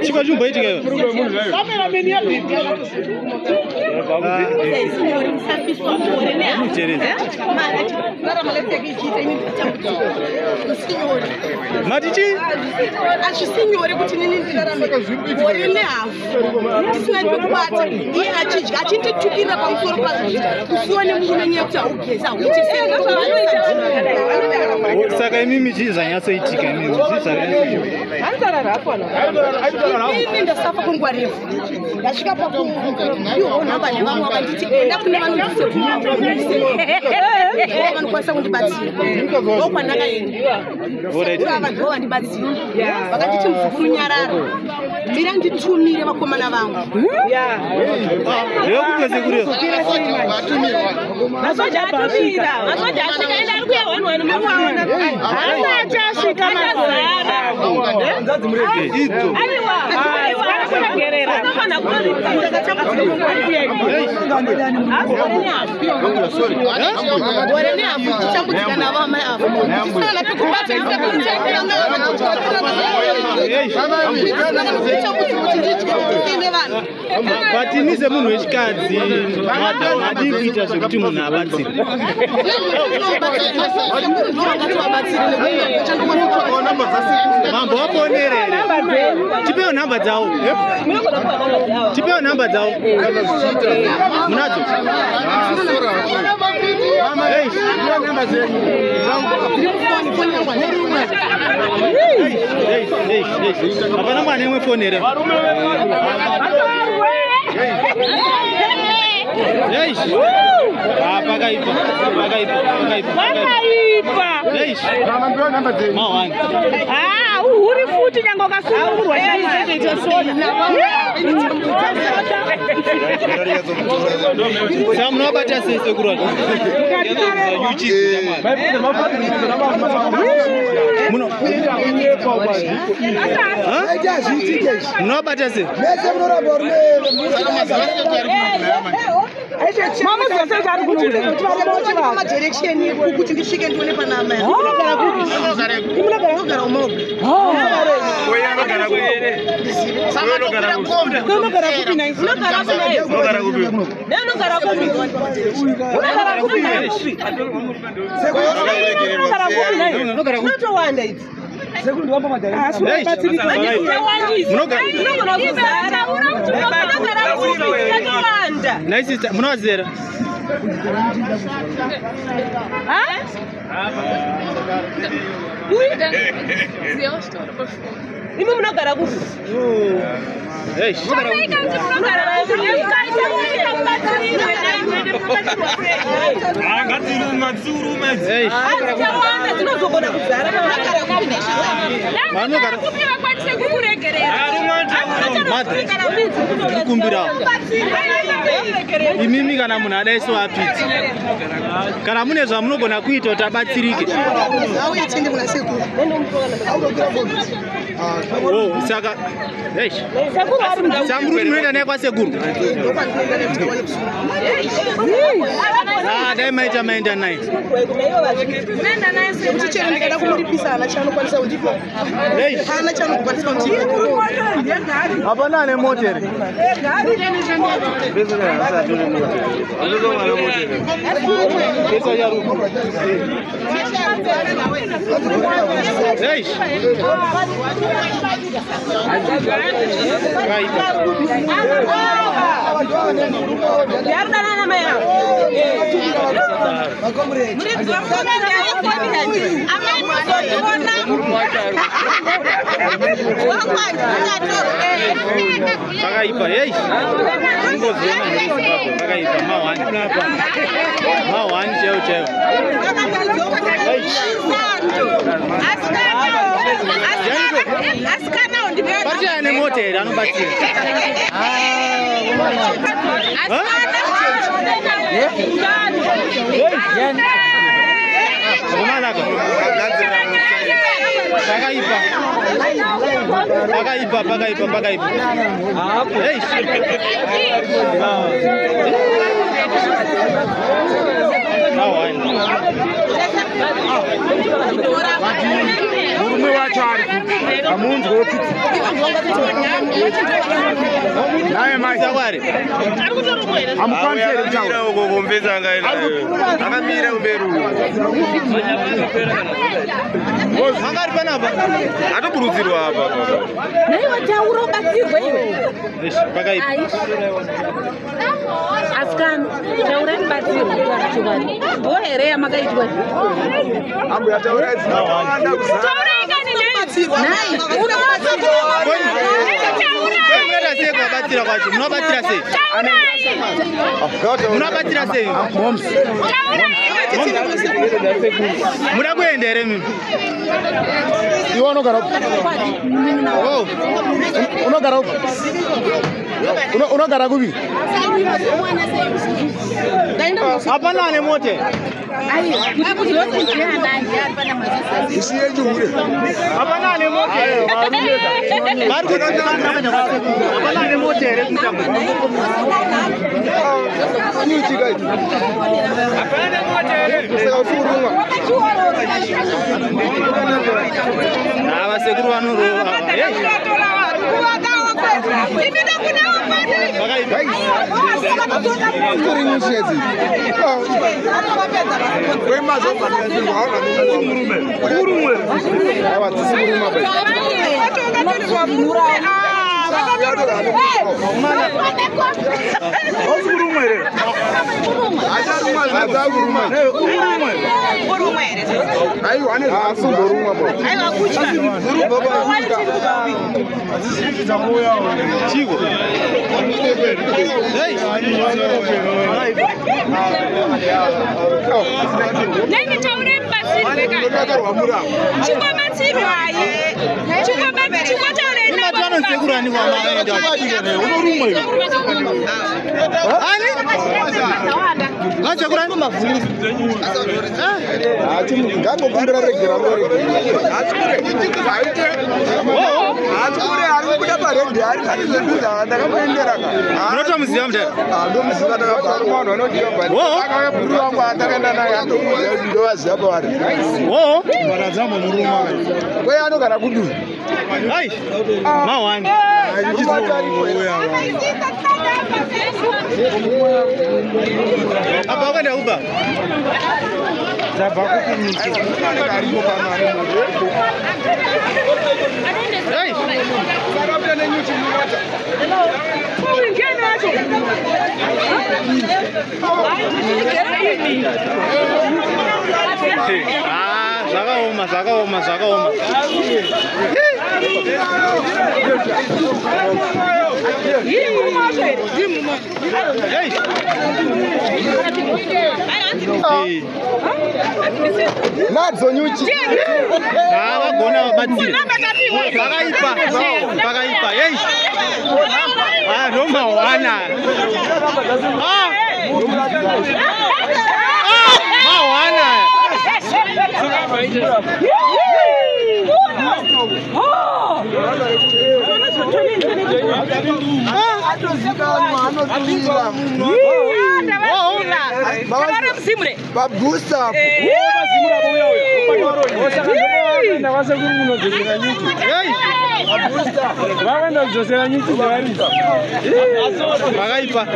Chiko chimboitika iwe. Mati chii? Hazvisi nyore kuti nini ndirarame gore nehafu ndisina pekubata, iye achidya achinditukirira pamusoro pazvo, kusiwa nemurume nyaya yekuti haugezi, hauite. Saka imimi chii zvanyatsoitika imimi? Chii zvanyatsoitika? Inini ndasafa kwenguva refu, ndasvika pakupiwawo nhamba nevamwe, vakanditi enda kune vanonzi sekuru, vanokwanisa kundibatsira. Ndokwandakaenda. Sekuru ava ndo vandibatsira, vakanditi, "Muzukuru, nyarara, mira nditumire vakomana vangu." Ndevekupe sekuru? Masoja atumira, masoja asvika, ende ari kuya one one, mukuaona Asati asvika. Akazara. Idzo. Aiwa, aiwa, arikuregerera, anofanira kutoripira. Gore nehafu tichitambudzika navo amai avo, tisina na pekubata. Kuti ndidye ndine vanhu. But ini semunhu wechikadzi, madii kuita zvekuti munhu abatsire? Sekuru ndo vangati vabatsire nekuti chandokwanisa. Mambo waponere here? Tipewo nhamba dzavo, tipewo nhamba dzavo. Munadzo? Hey. Ndiri mufoni, foni yangu handina. Hey, hey, hey. Hapana mwana imwe foni here? Hey. Ah, pakaipa, pakaipa, pakaipa, pakaipa. Wakaipa. Hey. Mawani. Ah, uhuri futi nyange ukasunungurwa. Saka munovabata sei sekuru vacho? Ha? Munovabata sei? Mese munoramba varume. Mamuziva sei kuti ari kuno? Madirection kuti ndisvike ndione pana amai. Munogara kupi? Unogara umoga. Unogara kupi nai? Unogara kupi naye? Unogara kupi? Unogara kupi nai? Unogara kupi nai? Unotowanda idzi. Asi unobatsirika. Tinogona kuzara. Unogara kupi? Tatowanda. Nai sister, munovazera? Ha? Imi munogara kupi? Hey. Munogara kupi? Hey. Tawanda, tinozogona kuzara. Vanogara Vakwanise kukuregerera. Ndikumbirawo imimi, kana munhu adai so apidza, kana mune zvamunogona kuita kuti abatsirike. Auya tiende kuna sekuru. Oh, saka eish. Saka muri kuti munoenda naye kwasekuru? Ndokwandinoenda nekuti awane kusunga. Ah, dai maita maenda naye. Nekuti chero ndikada kumuripisa, hana chaanokwanisa kundipa. Eish. Hana chaanokwanisa kundipa. Hapana ane mota here? Pesa yaruku. Eish. Pakaipa. Yarudanana mai avo. Amai, muzotiona wangwani ungatorwa. Pakaipa, hey. Ungoziona muZimbabwe pakaipa, mahwani. Mahwani chaiwo chaiwo. Asikanawo. Pati ane mota here anobatsira? Ha? Vakomanaka. Pakaipa. Pakaipa, pakaipa, pakaipa. Hey. Mahwani. Murume wacho ari kupi? Hamunzwi tsitsi. Naye mai. Hamukwanisi here kutaura? Uko kumbeza anga akamira kumberi uko. Anga ari panapa. Atoburudzirwa apa. Naiwe taura ubatsirwe iwe. Pakaipa. Asikana, taura ndibatsirwe chokwadi. Bho here yamakaitwa? Ambuya taurai dzinakawanda kuzara. Munoita sei kuvabatsira kwacho? Munovabatsira sei? Munovabatsira sei? Muda kuenda here mimi? Iwe unogara upi? Unogara upi? Unogara kupi? Hapana ane mote. Isiye chihure. Hapana ane mote. Vari kuti hapana ane mote here kuita. Nyuchi kai. Hapana ane mote here. Saka usikurumwa. Ava sekuru vanorova. Dzitori nyuchi idzi. Aiwa dzisi kurumwa bai. Adzakurumwa. Aiwa ane zvaasingorumwa bo. Chiko. Hey. Nenge taure mubatsirwe ka. Unodakarwa muramo. Chingobatsirwai. Chingotaurei Mati vanonsekuru ani kwamaenda. Unorumwa iwe. Ani? Vasekuru ani? Ngangokumbira regera hatikure ari kubuda paredhi ari ndakamuendera ka. Munotomuziva mudhara? Ndomuziva ndakabhuru wangu atakaenda naye atomuziva kuti ndovaziva pavari. Oo. Kweye anogara kudu. Ai. Mawani. Apa wakaenda kuba? Hey. Ah, zvakaoma, zvakaoma, zvakaoma. Hey. Nadzo nyuchi. Ah, vagona vabatsira. Pakaipa, pakaipa. Hey. Ah, ndomawana. Ah. Ah, mawana. Atozikanwa anotumira. Babhusa. Hey. Vakaenda kudzosera nyuchi dzevari. Pakaipa.